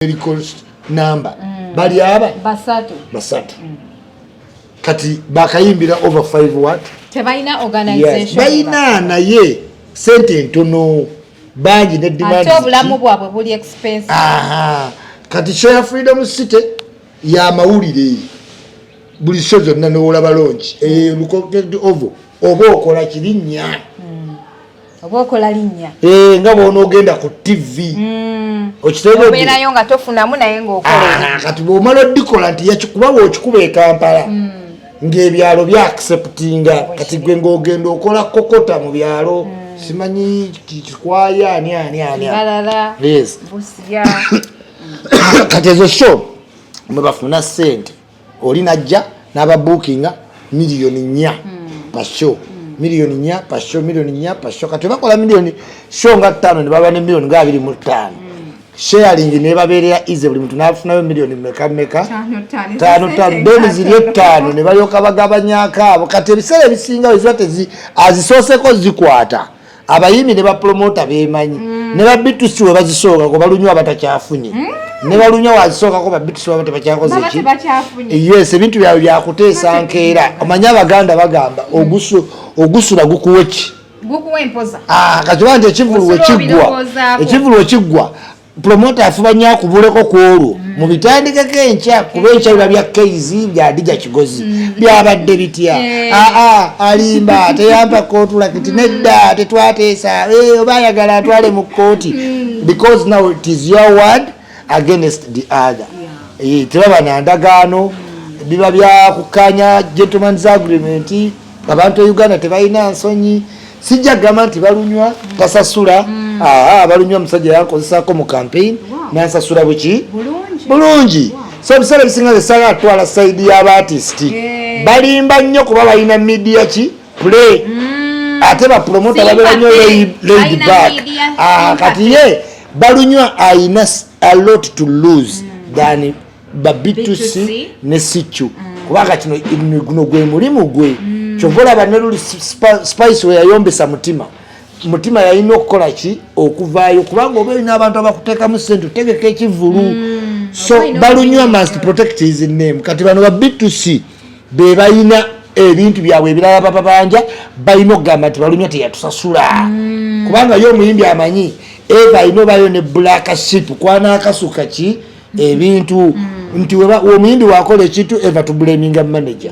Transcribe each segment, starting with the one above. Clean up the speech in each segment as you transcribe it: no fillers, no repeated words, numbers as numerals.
Numerical number bali aba Basatu. Basatu. Kati bakayimbira over five what? Tebalina Yes. organization. Balina, naye sente ntono, bangi ne demand. Ate obulamu bwabwe buli expensive. Aha. Kati show ya Freedom City yamawulire, buli show zonna newolaba launch ovo oba okola kirinnya. Oba okola linnya. Nga bwonaogenda ku TV. Okitegeera? Obeerayo nga tofunamu, naye ng'okola. Ah, kati bwomala odikola nti yakikuba, bwokikuba e Kampala ng'ebyalo byaacceptinga, kati gwe ng'ogenda okola kokota mu byalo, simanyi kikwaya ani ani ani. Balala. Yes. Busiya. Kati ezo show mwe bafuna sente, oli najja n'ababuukinga 4 million pa show, 4 million pa show, 4 million pa show. Kati bakola miliyoni show nga 5 ne baba ne miliyoni nga 25, sharing nebabeerera easy, buli muntu nafunayo miliyoni meka meka? Tano, tano. Tano tano, then ziri 5 ne balyoka bagabanyako abo. Kati ebiseera ebisinga weziba tezi azisooseko zikwata abayimbi ne bapromota bemanyi ne ba B2C we bazisookako balunywa abatakyafunye ne balunywa wazisookako ba B2C baba tebakyakoze Baba ki? Tebakyafunye. Yes, ebintu byabwe byakuteesa nkeera. Omanyi Abaganda bagamba ogusula gukuwe ki? Gukuwa empoza. Ah, kati oba nti ekivulu Osula wekiggwa, obirowoozaako. ekivulu wekiggwa, promota afuba nnyo akubuleko ku olwo mubitandikeko enkya, kuba enkya biba bya keizi byadija Kigozi byabadde bitya? Aa, alimba, teyampa contract, nedda, tetwateesa. Oba ayagala atwale mu kooti, because now it is your word against the other. Tebaba na ndagaano, biba byakukanya gentleman's agreement. Abantu e Uganda tebalina nsonyi. Sijja kugamba nti balunywa tasasula. Aa, balunywa musajja yankozesako mu campaign nansasula buki? Bulungi. Bulungi. So ebiseera ebisinga zesaga atwala side y'abaartist. Balimba nnyo kuba balina media ki play, ate bapromota babeera nnyo Sympathy. laid Balina back. media Ah, kati sympathy. ye balunywa ayina a lot to lose than ba B2C B2C. ne CQ, kubanga kino guno gwe mulimu gwe. Kyova olaba ne luli Spice we yayombesa Mutima, Mutima yalina okukola ki? Okuvaayo, kubanga oba olina abantu abakuteekamu sente otegeka ekivulu. So Oba olina balunywa must protect his name. Kati bano ba B2C be balina ebintu byabwe ebirala bababanja, balina okugamba nti balunywa teyatusasula, kubanga ye omuyimbi amanyi eva alina obayo ne black sheep kwanaakasuka ki ebintu nti omuyimbi wakola ekintu eva tublaminga manager.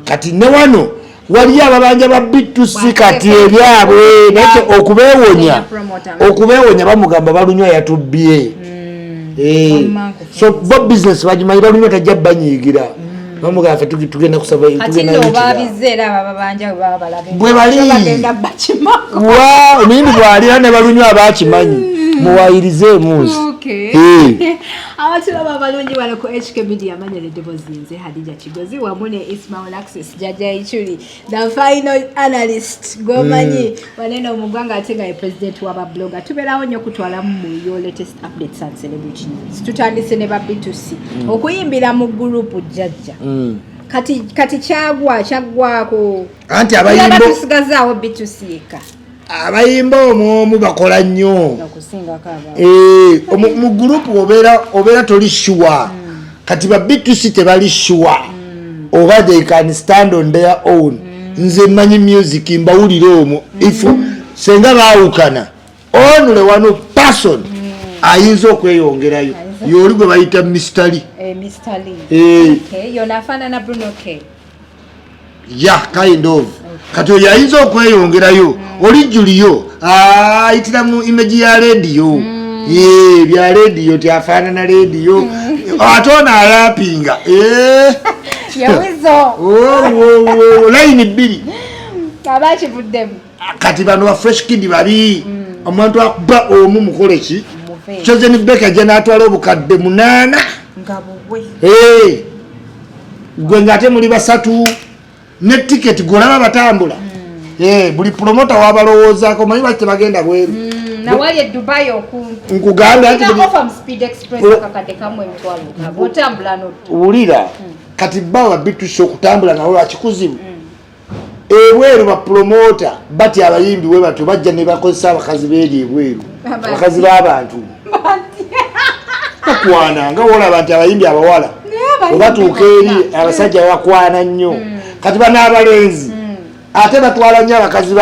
Kati ne wano waliyo ababanja ba B2C, kati ebyabwe naye okubeewonya Promoter. okubeewonya bamugamba balunywa yatubbye. Wamma. So bo business bagimanyi, balunywa tajja banyiigira, bamugamba ffe tugenda kusaba Kati tugenda nno yitira. babize era abababanja bwe baba balabe Bwe bali. bagenda bakimako. Wa omuyimbi bw'alira ne balunywa abakimanyi muwayirize emunzi. Okay. Abatulaba abalungi wano ku HK Media, amanya eddoboozi nze Hadija Kigozi wamu ne Ismail Access Jajja Ichuli, the final analyst gwomanyi wanene mu ggwanga, ate nga ye president w'abablogger. Tubeerawo nnyo okutwalamu mu your latest updates and celebrity news. Tutandise ne ba B2C okuyimbira mu gurupu. Jjajja, kati kyagwa kyaggwako. Anti Tulaba abayimba tusigazaawo B2C yekka. Abayimba omwomu bakola nnyo. Okusingako aba Eh, mu gurupu obeera toli sure. Kati ba B2C tebali sure oba they can stand on their own. Nze mmanyi music mbawulire omwo, if senga baawukana, only one person ayinza okweyongerayo yoli gwe bayita Mr Lee. Mr Lee. Eh. Okay, yona afaanana Bruno K. Ya, kind of. Kati oyo ayinza okweyongerayo, oli Juliyo ayitira mu image ya rediyo. Ye, bya rediyo tyafaanana rediyo, ate ono alapinga. Eh. Yewizo. Oh, layini 2. Aba kivuddemu. Kati bano ba Fresh Kid babi, omuntu akuba omu mukole ki? Muve. Chosen Becker ajja n'atwala obukadde 8 Nga bubwe. Eh. Gwe ngaate muli basatu ne tiketi gwolaba batambula. Eh, buli promota wabalowoozaako, manyi lwaki tebagenda bweru? Nawali e Dubai okumpi. Nkugambye anti Offer mu Speed Express akakadde kamu 60,000 otambula nodda. Wulira, kati bawa bituse okutambula nabo lwakikuzibu ebweru. Bapromota batya abayimbi we batyo bajja ne bakozesa abakazi beeri ebweru, abakazi b'abantu. Bakwana nga wolaba nti abayimbi abawala obatuuka eri abasajja bakwana nnyo. Kati bano abalenzi ate batwala nnyo abakazi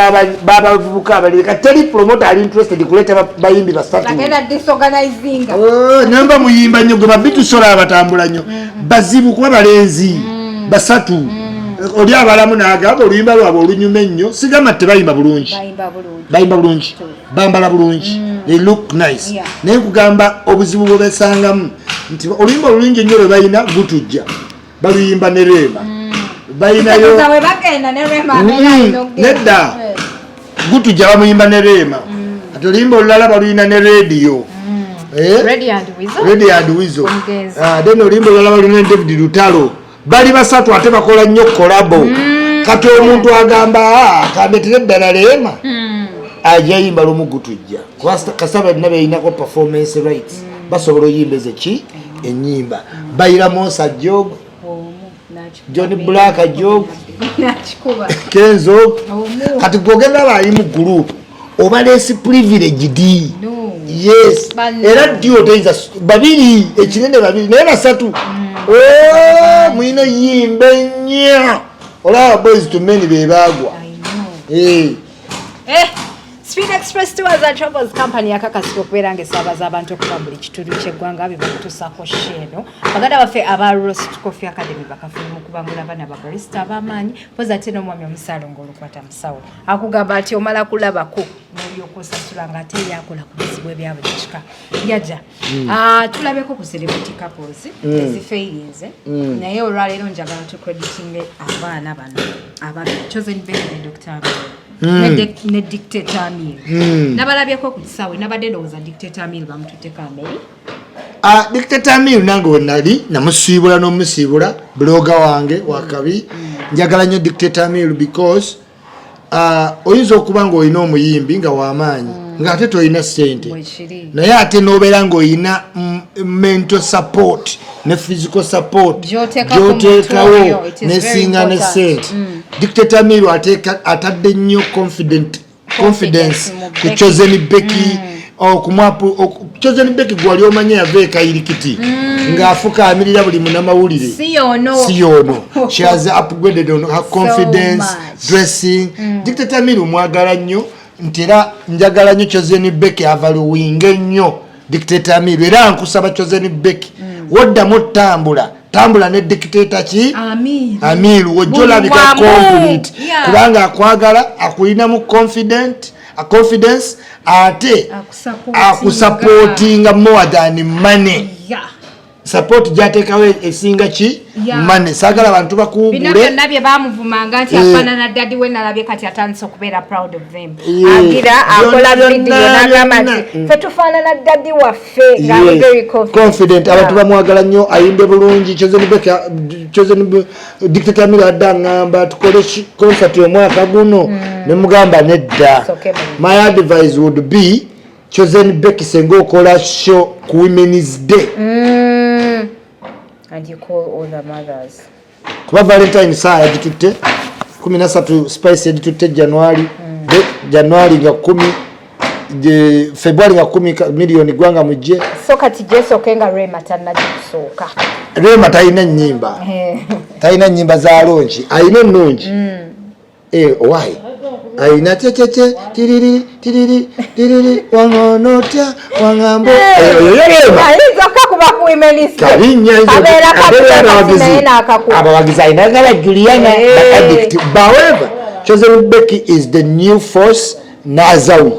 b'abavubuka abalere. Kati teri promoter ali interested kuleeta bayimbi basatu. Bagenda disorganizinga. Oh, namba muyimba nnyo gwe babitusola abatambula nnyo bazibu kuba balenzi basatu. Oli abalamu n'agamba oluyimba lwabwe olunyuma ennyo. Sigamba tebayimba bulungi. Bayimba bulungi. Bayimba bulungi, bambala bulungi, they look nice. Naye nkugamba obuzibu bwe besangamu nti oluyimba olulungi ennyo lwe balina gutujja baluyimba ne Rema balinayo. Kitegeeza bwe bagenda ne Rema abeera alina okugenda. Nedda. Gutujja bamuyimba ne Rema, ate oluyimba olulala baluyina ne Radio. Eh? Radio and Weasel. Radio and Weasel. Omugenzi. Ah, then oluyimba olulala baluyina ne David Lutalo. Bali basatu ate bakola nnyo collabo. Kati omuntu agamba, "Ah, kandetere ddala Rema ajja yimba lumu gutujja." Kuba kasita balina beyinako performance rights, basobola oyimba ezo ki ennyimba bayiramu osajja ogwo. Omu, n'akikuba. John Black jogo. N'akikuba. Kenzo. Omu. Kati gwogenda baali mu group oba less privileged. No. Yes. Banno. Era dio toyinza babiri ekinene babiri naye basatu. Oh, mulina yimba ennyo. Olaba Boyz II Men be baagwa. I know. Eh. Eh, Speed Express Tours and Travels Company yakakasibwa okubeera ng'esaabaza abantu okuva mu buli kitundu ky'eggwanga bibakutuusaako show eno. Baganda baffe aba Roast Coffee Academy bakafulu mu kubangula abaana babarista ab'amaanyi, mpozi ate n'omwami omusaalongo olukwata musawo akugamba nti omala kulabako n'olyoka osasula ng'ate yakola ku bizibu ebya buli kika. Jajja, ah, tulabeko ku celebrity couples ezifeirinze, naye olwaleero njagala tucreditinge abaana bano ababiri, Chosen Becky ne Dr. Amir ne Dictator Amir. Nabalabyeko ku kisaawe, nabadde ndowooza Dictator Amir bamututteko Ameri. Ah, Dictator Amir nange we nali namusiibula n'omusiibula, blogger wange wakabi. Njagala nnyo Dictator Amir because oyinza okuba ng'olina omuyimbi nga w'amaanyi ng'ate tolina ssente, Bwekiri. naye ate n'obeera ng'olina mental support ne physical support Gy'oteeka ku muntu gy'oteekawo oyo, it is very nesinga ne important. ssente. Dictator Amir atadde nnyo confidence mu ku Becky. Chosen Becky. Chosen Becky gwali omanye yava ekayirikiti ng'afukaamirira buli munamawulire. Si yono. Si yono. She has upgraded on her confidence, much. dressing. Dictator Amir mwagala nnyo nti era njagala nnyo Chosen Becky avaluwinge nnyo Dictator Amir. Era nkusaba Chosen Becky, woddamu tambula tambula ne Dictator ki Amir. Amir, wojja olabika Buli wamu. complete, kubanga akwagala, akulinamu confidence ate Akusupportinga. akusupportinga more than money. Support gyateekawo esinga ki money. Saagala bantu Bino bakuwugule. byonna bye bamuvumanga nti afaanana daddy we, nalabye kati atandise okubeera proud of them. Agira akola Byonna, vidiyo byonna, n'agamba byonna. nti fe tufaanana daddy waffe, nga ali very confident. Confident. Abantu bamwagala nnyo, ayimbe bulungi. Chosen Chosen Dictator Amir adde aŋŋamba tukole concert omwaka guno, ne mugamba nedda. It's okay, baby. My advice would be, Chosen Becky, senga okola show ku Women's Day, And you call all the mothers. Kuba Valentine saa yagitutte 13, Spice yagitutte January, January nga 10, February nga 10, miliyoni gwanga mujje. So kati jesooke nga Rema tannagikusuuka. Rema talina nnyimba, talina nnyimba za launch. Alina ennungi. Eh, why alina kyekyeky tiriri tiriri tiriri waŋoonotya waŋambo. Eh, oyo yo Rema. Ayinza okukakuba ku Women's Day. Kabinya. Kabeera kakuba kati naye n'akakuba. Abawagizi alina gala Juliana. Eh. Addict. However, Chosen Becky is the new force n'Azawi.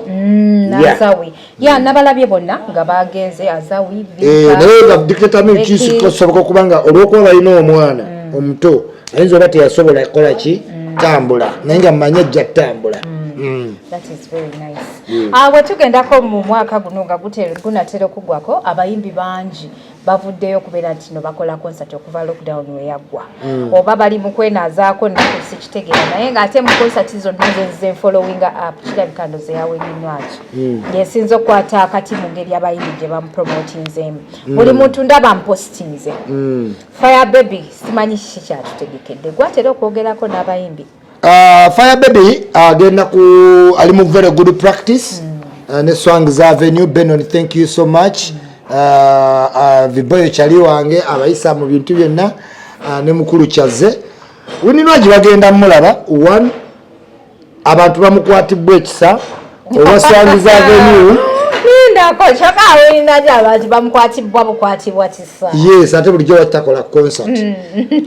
N'Azawi ya nabalabye bonna nga bagenze Azawi. Eh, naye nga Dictator Amir Becky. kisoboka okubanga olw'okuba balina omwana omuto ayinza oba teyasobola kukola ki tambula, naye nga mmanyi ajja kutambula. That is very nice. Ah, bwe tugendako mu mwaka guno nga gunatera okugwako, abayimbi bangi bavuddeyo okubeera nti no bakola concert okuva lockdown we yaggwa, oba bali mu kwenaazaako nnaku sikitegeera, naye ng'ate mu concert zonna ze following up kirabika ndoze ya Winnie Nwagi yesinza okukwata akati mu ngeri abayimbi gye bamupromotinzeemu. Buli muntu ndaba mpostinze Fire Baby. Simanyi kiki kyatutegekedde, gwatera okwogerako n'abayimbi. Fire Baby agenda ku ali mu very good practice ne Swangs Avenue. Benon, thank you so much. Viboyo kyali wange abayisa mu bintu byonna, ne mukulu Kyaze. Winnie Nwagi bagenda mulaba one, abantu bamukwatibwa ekisa olwaswangiza Avenue. Lindako, kyokka awulinajo abantu bamukwatibwa bukwatibwa kisa. Yes, ate bulijjo bakitakola concert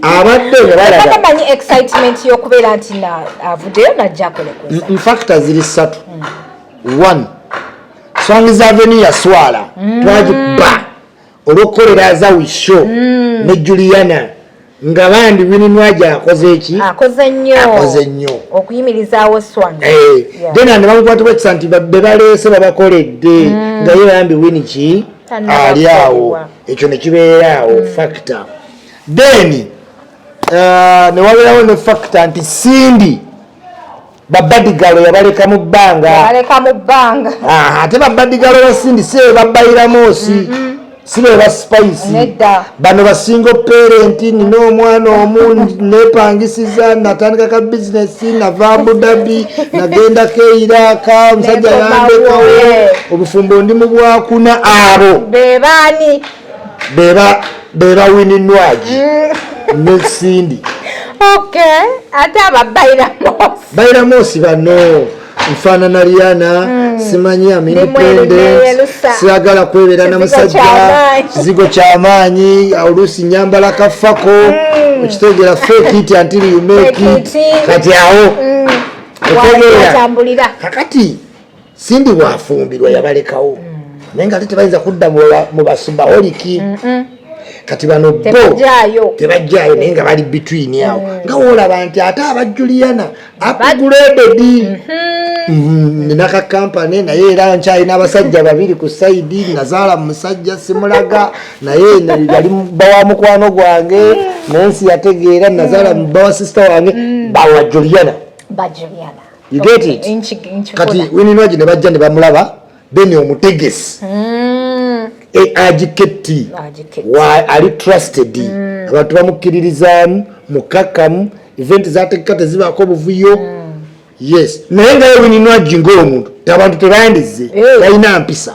abadde nga balaga Bamanyi excitement y'okubeera nti avuddeyo najja akole concert. Factor ziri ssatu. One, Swangiza Avenue yaswala, twagikuba olw'okukolera Azawi show ne Juliana, nga bandi Winnie Nwagi akoze eki? Akoze nnyo. Akoze nnyo. Okuyimirizaawo Swan. Then ne bamukwatibwa ekisa nti be baleese babakoledde, nga ye bambi Winnie ki Tannaba ali awo. kukolebwa. Ekyo ne kibeera awo factor. Then ne wabeerawo ne factor nti Cindy babadigalo yabaleka mu bbanga. Baleka mu bbanga. Ah, ate babadigalo ba Cindy si be babayiramosi, si be ba Spice. Nedda. Bano ba single parent, nina omwana omu, nepangisiza, natandika ka bizinesi, nava Abu Dhabi, nagenda keiraka, omusajja Nekomawo. yandekawo, obufumbo ndi mu bwakuna. Abo be baani? Beba Winnie Nwagi ne Cindy. Okay, ate ababayiramosi? Bayiramosi bano nfaanana Rihanna, simanyi am independent, Neyerusa. siyagala kwebeera na Kizigo musajja. kyamaanyi. Kizigo kyamaanyi, oluusi nyambala kafako, okitegeera? Fake it until you make Fake it. it. Kati awo otegeera? Watambulira. Kakati Cindy bwafumbirwa yabalekawo, naye nga ate tebayinza kudda mu basubaholiki. Kati bano bo Tebajjaayo. Tebajjaayo, naye nga bali between awo, nga woolaba nti ate aba Juliana upgraded. Nina ka kampany, naye era nkyalina abasajja babiri ku side, nazaala mu musajja simulaga, naye yali bba wa mukwano gwange, nensi yategeera nazaala mu bba wa sister wange, bawa Juliana. Ba Juliana. You get it? Nkifuna. Kati Winnie Nwagi ne bajja ne bamulaba, then omutegesi agiketti Agiketti. wa ali trusted, abantu bamukkiririzaamu, mukakkamu, event zategeka tezibaako obuvuyo. Yes, naye nga ye Winnie Nwagi ng'omuntu abantu tebandize. Talina mpisa.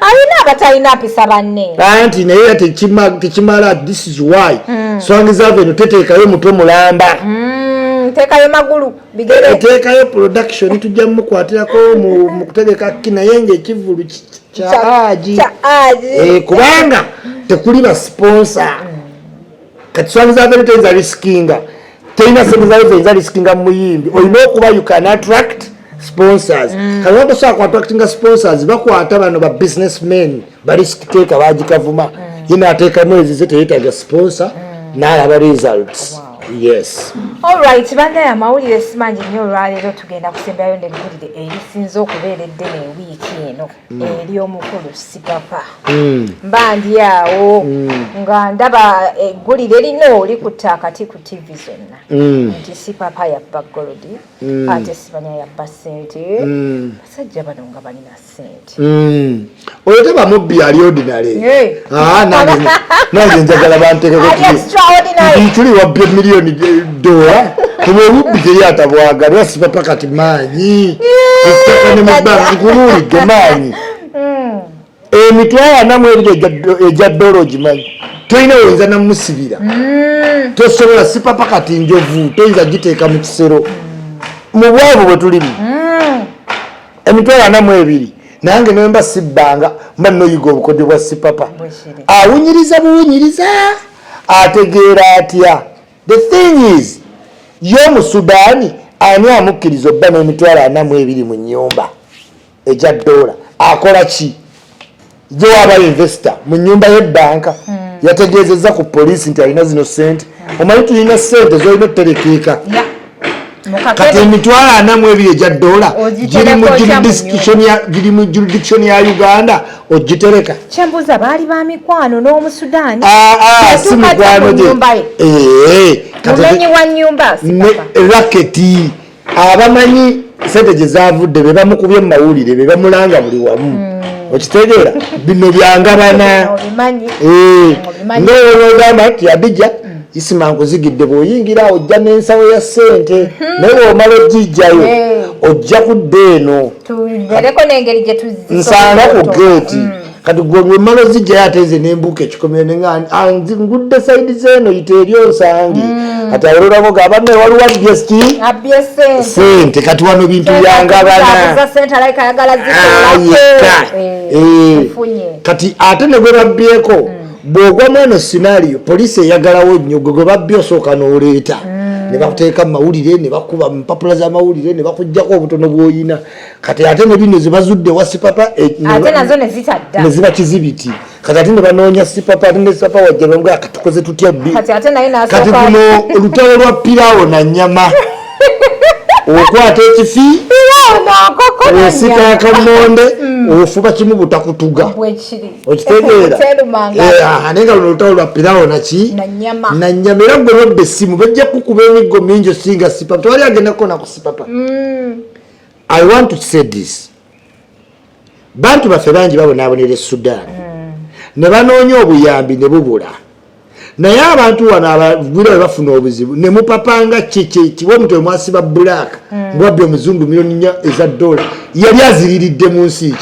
Alina abatalina mpisa banne. Anti naye era tekimala. This is why Swangiza Avenue teteekayo mutwe mulamba. Teekayo magulu, bigere. Eteekayo production, tujja mumukwatirako mu kutegeka ki, naye ngaekivulu kya Aji. Kya Aji. Kubanga tekuli ba sponsor. Kati Swangiza Avenue teyinza riskinga, terina sente zayo zeyinza riskinga mu muyimbi. Olina okuba you can attract sponsors. Kati waba tosobola ku attractinga sponsors, bakwata bano ba businessmen ba risk taker bagikavuma, ye nateekamu ezize, teyetaaga sponsor, n'alaba results. Yes. Alright, bannaye, amawulire simangi nnyo olwaleero. Tugenda kusembayo neggulire erisinze okubeera eddene ewiiki eno, eri omukulu Sipapa. Mba ndi awo nga ndaba eggulire lino likutta akati ku TV zonna, nti Sipapa yabba gold, ate sibanya yabba ssente. Basajja bano nga balina ssente. Oyo teba mubbi, ali ordinary. Hey. Ah, nange njagala bantekeko. Ali extraordinary. Tuli wabbye miliyoni dola, kuba obubbi teri atabwagala. Sipapa kati maanyi ettaka ne mubbanga, nkubuulidde, maanyi 42,000 egya dola ogimanyi? Tolina oyinza namusibira, tosobola. Sipapa kati njovu, toyinza giteeka mu kisero mu bwavu bwe tulimu. 42,000, nange nemba sibbanga, mba noyiga obukodyo bwa Sipapa. Bwekiri. Awunyiriza buwunyiriza, ategeera atya? The thing is, ye omusudaani ani amukkiriza obba n'42,000 mu nyumba egya dola? Akola ki? Ye waaba investor mu nyumba y'ebbanka, yategeezezza ku poliisi nti alina zino sente. Omanyi tulina sente zolina otuterekeeka. Kati 42,000 egya dola giri mu Ogitereka otya mu giri mu jurisdiction ya Uganda, ogitereka? Kyembuuza, baali ba mikwano n'omusudaani? Ah, ah, si Yatuuka atya mikwano mu gye. nnyumba ye? Kati Mumenyi wa nnyumba ne Sipapa. Raketi abamanyi sente gye zavudde be bamukubye mu mawulire, be bamulanga buli wamu. Okitegeera? Bino byangabana. Obimanyi. Eh, Obimanyi. Ngaolwogamba nti Adija Isima nkuzigidde, bw'oyingira awo ojja n'ensawo ya ssente, naye bw'omala ogijjayo ojja kudda eno. Tugereko n'engeri gye nsanga ku geeti. Kati gwe bwemala ozijjayo, ate nze nembuuka ekikomero nenga ngudde side zeeno, yita eri onsange. Kati awololako gamba ne waliwo abbye ki? Abbye sente. Sente. Kati wano bintu byangabana. Abuza sente, alayika ayagala Ah, zikolako. yekka. Nfunye. Kati ate ne gwe babbyeko, bw'ogwamu eno scenario, poliisi eyagalawo nnyo gwe gwe babbye. Osooka n'oleeta ne bakuteeka mu mawulire, ne bakuba mu mpapula z'amawulire, ne bakugjako obutono bw'oyina. Kati ate ne bino ze bazudde wa Sipapa ate nazo ne zitadda. Ne ziba kizibiti. Kati ate ne banoonya Sipapa, ate ne Sipapa wajja bamugaa, katukoze tutya bbi? Kati ate naye Kati nasooka. guno olutalo lwa pirawo na nyama, okwata ekifi, Pirawo nankoko na osika nnyama. Akamonde ofuba kimu butakutuga. Bwekiri. Okitegeera? Terumanga. Naye nga luno olutalo lwa pirawo naki? Na nnyama. Na nyama. Era gwe babba essimu bajja kukuba emiggo mingi osinga Sipapa. Tewali agenda kukona ku Sipapa. I want to say this: bantu baffe bangi babonaabonera e Sudan ne banoonya obuyambi ne bubula, naye abantu wano abagwira bwe bafuna obuzibu ne mupapanga kikikiwa omuntu emwasiba black ngwabbi omuzungu miliyoni 4 eza dola yali aziriridde mu nsi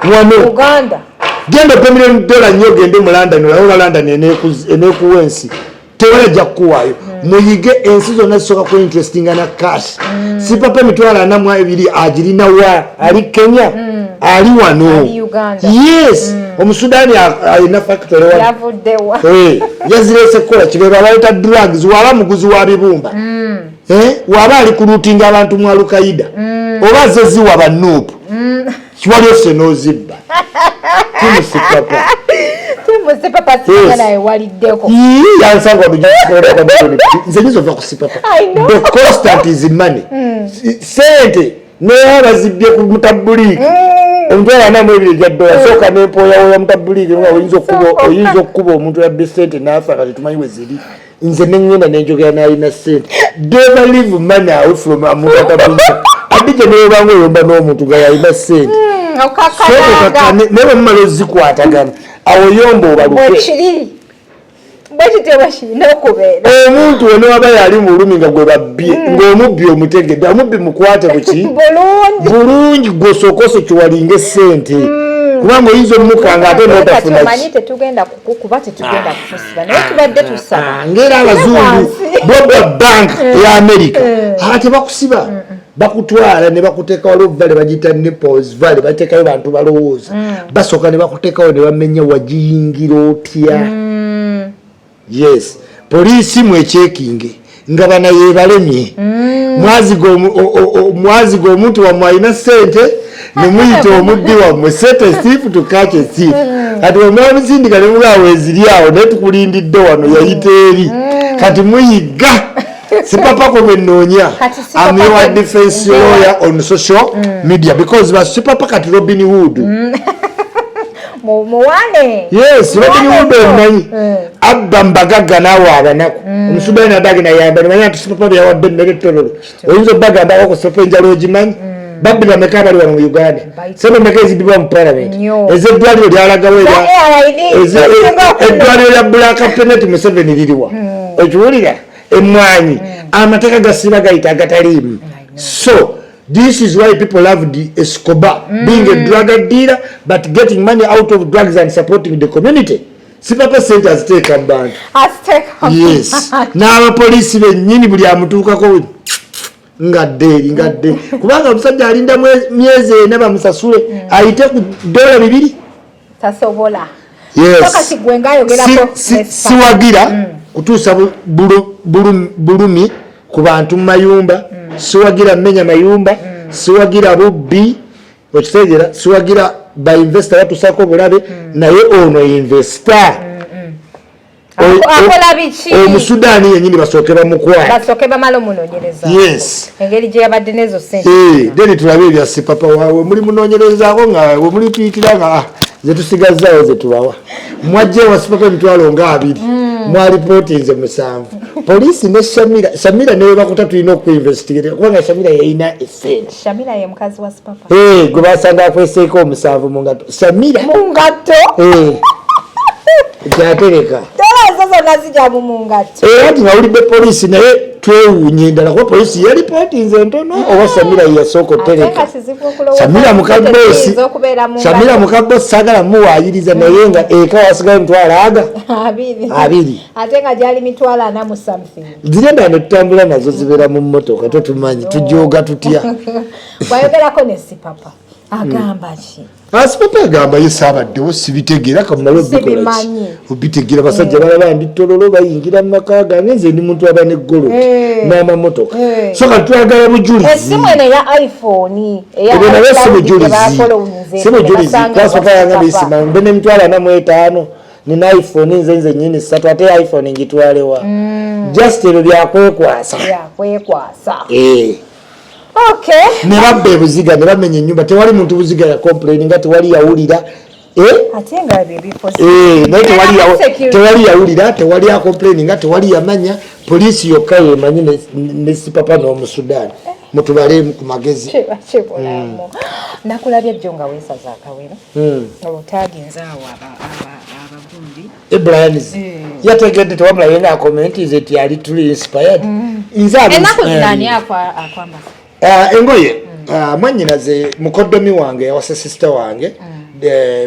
ki wano? Uganda. Genda ope miliyoni dola nnyo, ogende mu London olabe oba London eneekuwa ensi. Tewali ajja kukuwaayo. Muyige, ensi zonna zisooka ku interestinga na cash. Sipapa 420 agirina wa? Ali Kenya? Ali wano. Ali Uganda. Yes, Omusudaani alina factory wano. Yavuddewa? Yazireese kukola kibeera baleeta drugs, waba muguzi wa bibumba. Waba ali kulootinga abantu mu Alukaida, oba ze ziwa banuupu kiwali ose n'ozibba timusipapa. Timusipapa singa naye waliddeko. Yansanga nze nyinza ova ku Sipapa. I know. The constant is money. Sente naye abazibye ku mutabuliiki 42,000 egya dola, sooka nempoyawoya mutabuliiki nga oyinza Sooka. Oyinza okukuba omuntu yabbe sente naafa nga tetumanyi we ziri. Nze neŋŋenda nenjogera n'alina sente. Never leave money away from omuntu atabuliiki adije newebanga oyomba n'omuntu nga yalina sente. Okakkananga. Naye bwemumala ozikwatagana awo yomba obaluke. Bwekiri, bwekityo bwekirina okubeera. Omuntu we newaba yali mulumi nga gwe babbye, ng'omubbi omutegedde, omubbi mukwate buki? Bulungi. Bulungi. Gwe osooka kiwalinga esente, kubanga oyinza omukanga ate notafuna. Omanyi tetugenda kukukuba, tetugenda kukusiba, naye tubadde tusaba. Ah, ngera abazungu Wansi. boba bank ya America ate bakusiba, bakutwala ne bakuteekawo. Waliwo valley bagiyita Nipples Valley, bateekayo bantu balowooza. Basooka ne bakuteekawo ne bamenya wagiyingira otya. Yes, poliisi mwekyekinge nga bana yebalemye. Mwaziga omuntu wammwe alina sente ne muyita omubbi wammwe, set a thief to catch a thief. Kati omwamusindika ne mugaawo eziri awo, naye tukulindidde wano, yayita eri. Kati muyiga Sipapako bwe nnoonya. Kati Sipapa I'm your defense lawyer on social media because basipapa kati Robin Hood. Muwane. Yes, Robin Hood omumanyi, abba mbagagga naawe abanaku. Omusudaani adage nayamba nimanya nti Sipapa byawadde emmere etololo oyinza obbagambako ku Sipapa enjala ogimanyi. Babbi bameka abali wano mu Uganda? Sente meka ezibbibwa mu parliament? Nnyo. Ezeddwaliro lyalagawo Za AID, ezisinga okunno. Eddwaliro lya Black Penet Museveni liriwa? Okiwulira? Emwanyi amateeka gasiba gayita agataliimu. So this is why people love the Escobar, being a drug dealer but getting money out of drugs and supporting the community. Sipapa sente aziteeka mu bantu. Aziteeka. Yes, n'abapoliisi bennyini buli amutuukako ngadde eri ngadde, kubanga omusajja alinda myezi 4 bamusasule ayite ku dola 2. Tasobola. Yes. So kati gwe ng'ayogerako ne Sipapa. Siwagira kutuusa bulumi ku bantu mu mayumba, siwagira mmenya mayumba, siwagira bubbi, okitegeera? Siwagira bainvesita batusako obulabe, naye ono investor Akola biki? Omusudaani yenyini basooke bamukwate. Basooke bamala omunoonyereza. Yes. Engeri gye yabadde n'ezo sente. Then tulabe ebya Sipapa wawe muli munoonyerezaako nga we muli tuyitira nga ze tusigazaawo ze tubawa. Mwajja ewa Sipapa 200,000, mwalipootinze 7 poliisi ne Shamira. Shamira newe bakuta tulina okuinvestigate kubanga Shamira yalina esente. Shamira ye mukazi wa Sipapa. Gwe basanga akweseeko omusanvu mu ngato, Shamira. Mu ngatto. Kyatereka. Dola Ezo zonna zijja mu ngatto. Era nti nawulidde poliisi, naye twewuunye endala kuba poliisi yaripootinze ntono, oba Samira ye yasooka Ate otereka. nga kizibu okulowooza Samira nti mukabosi. teyinza okubeera mu Samira ngatto. mukabosi, saagala muwaayiriza, naye nga eka wasigayo emitwalo aga 20. 20. Ate nga gyali 400 mu something. Ziri endala ne tutambula nazo, zibeera mu mmotoka, tetumanyi tujooga tutya. Bwayogerako ne Sipapa, agamba ki? Asipapa agamba ye saabaddewo, sibitegeera, kamumale obikola ki? Sibimanyi. Obitegeera, basajja balaba ndi Tororo, bayingira mu maka gange, nze ndi muntu aba n'eggoloti n'amamotoka. So kati twagala bujulizi. Essimu eno eya iPhone, eya Ebyo naye si iCloud gye bujulizi. bafollowinze, Si bujulizi. basanga Kwasooka yanga Sipapa. bisima mbe n'45,000, nina iPhone nze nyini ssatu, ate iPhone ngitwalewa? Just ebyo byakwekwasa. Yakwekwasa. Eh. Okay. Ne babba ebuziga ne bamenya ennyumba, tewali muntu buziga ya complain nga tewali yawulira. Eh? Ate nga bye bifo Eh, naye Security. tewali yawulira, tewali acomplain nga tewali yamanya, poliisi yokka yemanyi ne Sipapa n'Omusudaani. Mutubalemu ku magezi. Kiba kibulamu. Nakulabye jjo nga weesaza akawero, olutaginze awo abagundi. Ibrahim yategedde, tewamulaye nga commentinze nti ali truly inspired. Nze ali Ennaku inspired. zino ani akwambaza? Ah, engoye, mwannyinaze mukoddomi wange yawasa sister wange,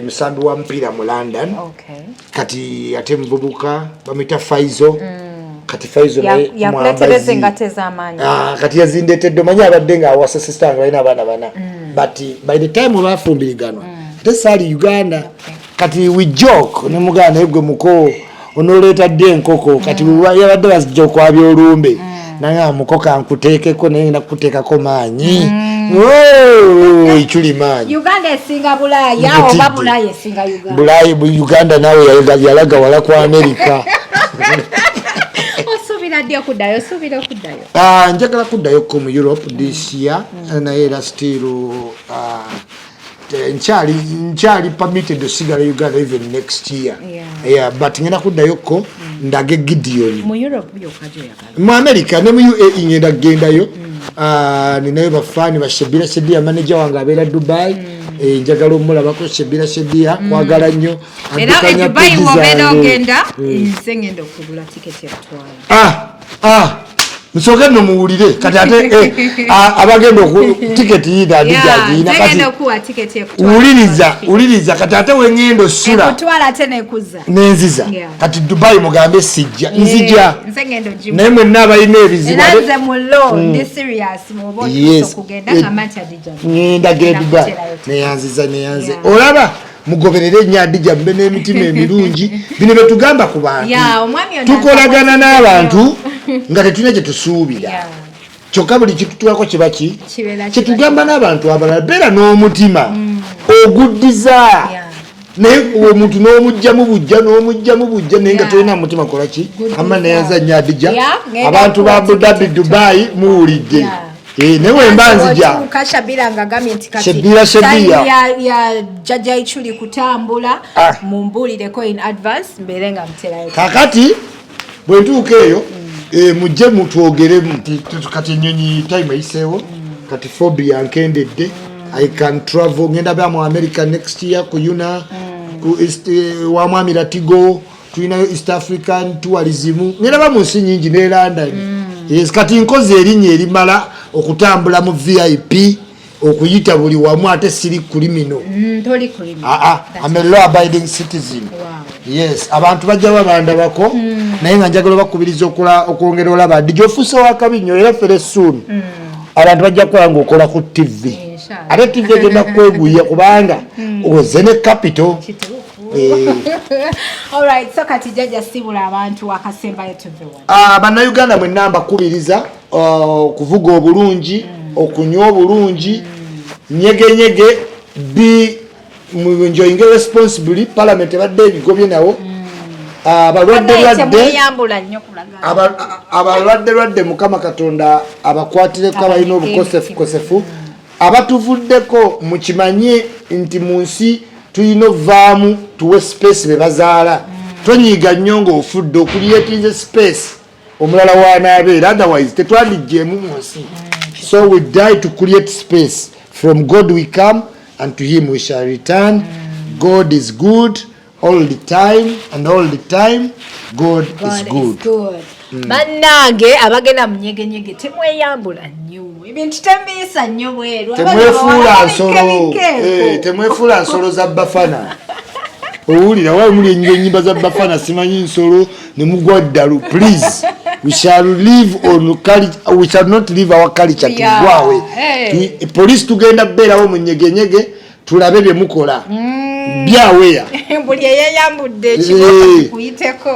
musambi wa mupiira mu London. Kati ate muvubuka bamwita Faizo. Kati Faizo naye Yakuletereza mwambazi. engatto ez'amaanyi. Ah, kati yazindeetedde, omanyi abadde ng'awasa sister wange, balina abaana bana, but by the time bafumbiriganwa ate saali Uganda. Kati we joke ne muganda, naye gwe muko onoleeta ddi enkoko? Kati yabadde bazijja okwabya olumbe, naye muko kankuteekeko, naye ngenda kukuteekako maanyi. Oh, Ichuli maanyi. Uganda esinga Bulaaya Nkutidde. oba Bulaaya esinga Uganda? Bulayi, Uganda naawe yalaga wala ku Amerika. Osuubira ddi okuddayo? Osuubira okuddayo? Ah, njagala kuddayoko mu Europe this year, naye era still nkyali permitted osigala Uganda even next year. Yeah, but ngenda kuddayoko ndage Gideon. Mu Europe yokka gyoyagala? Mu America ne mu UAE ngenda kugendayo. Ah, ninayo bafaani ba Shebira Shedia, manager wange abeera Dubai. Eh, njagala omulabako Shebira Shedia, kwagala nnyo. Era Addukanya e Dubai page wobeera zange. ogenda, nze ngenda okugula tiketi ekutwala. Ah, ah, musooke nno muwulire kati ate abagenda oku tiketi yiina adijagiina nze kati. ngenda okuwa tiketi ekutwala. Wuliriza, wuliriza, kati ate wengenda osula Ekutwala ate nekuza. Nenziza. Kati Dubai mugambe sijja, nzija. Nze ngenda ogimu. Naye mwenna abalina ebizibu Era nze mulo ndi serious, bw'oba otuuse okugenda ngamba nti Adija Ngenda ge Dubai. Nakuterayo. Neyanziza, neyanze. Olaba mugoberere ennyo Adija, mube n'emitima emirungi, bino byetugamba ku bantu. Yeah, omwami ono Tukolagana akwatidde n'abantu nga tetulina kye tusuubira, kyokka buli kitutulako kiba ki Kibeera kyetugamba n'abantu abalala, beera n'omutima oguddiza. Naye omuntu n'omugjamu bujja, n'omugjamu bujja, naye nga tolina mutima kola ki. Ama neyanza nnyo Adija. Yeah, ngenda Abantu ba kuwa Abu Dhabi, tiketi. Dubai, muwulidde. Eh, naye wemba nzija. Otuuka Shabira nga agambye nti kati Shabira, Shabira. time ya Jjajja Ichuli kutambula, mumbuulireko in advance mbeere nga muterayo. Kakati bwe ntuuka eyo, mujje mutwogeremu. Kati enyonyi time eyiseewo, kati phobia nkendedde, I can travel, ngenda ba mu America next year ku UNA, ku East, wa Mwami Latigo, tulinayo East African tourism, ngenda ba mu nsi nyingi ne London. Yes, kati nkoze erinnya erimala okutambula mu VIP, okuyita buli wamu, ate siri criminal. Toli criminal. Ah, ah, I'm a law abiding citizen. Yes, abantu bajja babandabako, naye nga njagala bakubiriza okwongera olaba Dija ofuuse wakabi nnyo, era very soon abantu bajja kukola ngaokola ku TV. Inshallah. Ate TV egenda kweguya kubanga oze ne capital. Kituufu. Eh. Alright, so kati Jjajja sibula abantu akasembayo tuve wano. Ah, Bannayuganda mwenna mbakubiriza okuvuga obulungi, okunywa obulungi, nyegenyege, be enjoying responsibly. Parliament ebadde ebigobye nawo. Ah, abalwadde Naye lwadde temweyambula nnyo kulaga. Abalwadde lwadde, Mukama Katonda abakwatireko abalina obukosefu kosefu. Abatuvuddeko mukimanye nti mu nsi tulina ovaamu tuwe space be bazaala. Tonyiiga nnyo ng'ofudde, okucreatinze space omulala wanaabeera, otherwise tetwandigyemu mu nsi. So we die to create space. From God we come and to him we shall return. God is good. All the time and all the time, God God is good. Is good. Bannange abagenda mu nyegenyege, temweyambula nnyo, ebintu tembiisa nnyo bweru. Temwefuula nsolo. Temwefuula nsolo za Bafana. Owulira wawe muli enyimba za Bafana, simanyi nsolo ne mugwa ddalu. Please, we shall live on culture, we shall not leave our culture. Tugwawe. Police tugenda beerawo mu nyegenyege, tulabe bye mukola byaweya. Buli eyeyambudde ekiboko kikuyiteko.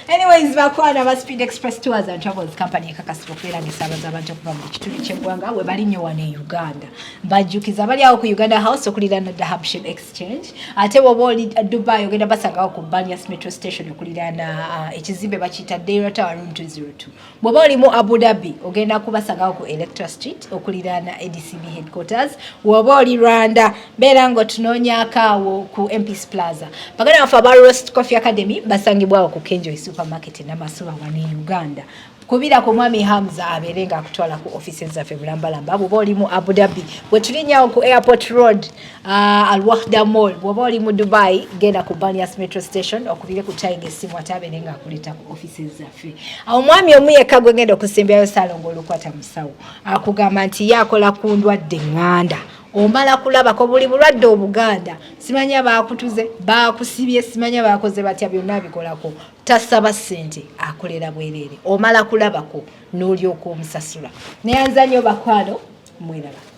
Anyways, bakwana ba Speed Express Tours and Travels Company ekakasibwa okubeera ng'esaabaza abantu okuva mu kitundu ky'eggwanga, we bali nnyo wano e Uganda. Mbajjukiza, bali awo ku Uganda House okuliraana Dahabshiil Exchange. Ate bw'oba oli Dubai, ogenda basangawo ku Banias Metro Station okuliraana ekizimbe bakiyita Deira Tower, room 202. Bw'oba oli mu Abu Dhabi, ogenda kubasangawo ku Electra Street okuliraana ADCB headquarters. Bw'oba oli Rwanda, beera ng'otunoonyaako awo ku MPs Plaza. Baganda baffe aba Roast Coffee Academy basangibwawo ku Kenjoy Supermarket, Namasuba, wano e Uganda. Kubira ku Mwami Hamza abeere ng'akutwala ku offices zaffe bulambalamba. Bw'oba oli mu Abu Dhabi, bwe tulinyawo ku Airport Road, Alwahda Mall. Bw'oba oli mu Dubai, genda ku Banias Metro Station, okubire ku Tiger essimu, ate abeere ng'akuleeta ku offices zaffe. Awo omwami omu yekka gwe ngenda okusimbyayo, Saalongo Olukwata Musawo, akugamba nti ye akola ku ndwadde eŋŋanda. Omala kulabako buli bulwadde obuganda, simanya bakutuze, bakusibye, simanya bakoze batya, byonna abikolako. Tasaba ssente, akolera bwereere. Omala kulabako n'olyoka omusasula. Neyanza nnyo bakwano, mweraba.